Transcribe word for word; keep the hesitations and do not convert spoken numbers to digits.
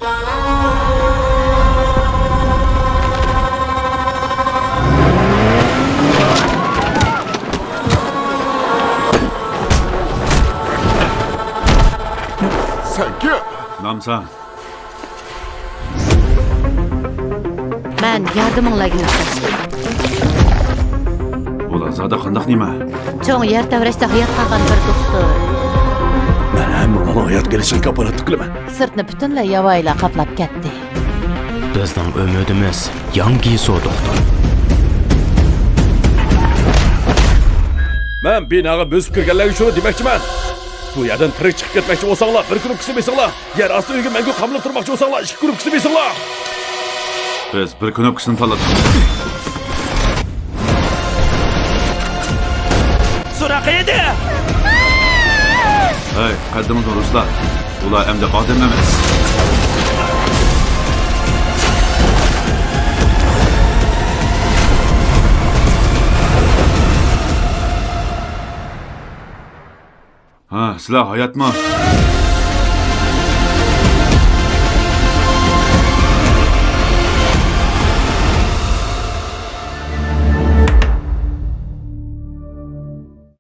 سەنكى؟ نامسان. مەن ياردىمىڭلارغا موھتاج. بۇلار زادى قانداق نېمە؟ چوڭ يەر تەۋرەشتە ھايات قالغان بىر دوختۇر. مەن ھەممىڭلارنىڭ ھايات قېلىشىغا كاپالەتلىك قىلىمەن. سىرتنى پۈتۈنلەي ياۋايىلار قاپلاپ كەتتى. بىزنىڭ ئۈمىدىمىز ياڭ گىسو دوختۇر. مەن بىناغا بۆسۈپ كىرگەنلەرگە شۇنى دېمەكچىمەن. بۇ يەردىن تىرىك چىقىپ كەتمەكچى بولساڭلار، بىر كۇنۇپكىسى بېسىڭلار. يەر ئاستى ئۆيگە مەڭگۈ قامىلىپ تۇرماقچى بولساڭلار، ئىككى كۇنۇپكىسى بېسىڭلار. بىز بىر كۇنۇپكىسىنى تاللىدۇق. سوراقى يېدى! ھەي، قەددىڭىزنى رۇسلار. ئۇلار ئەمدى ئادەم ئەمەس. ھە، سىلەر ھاياتمۇ؟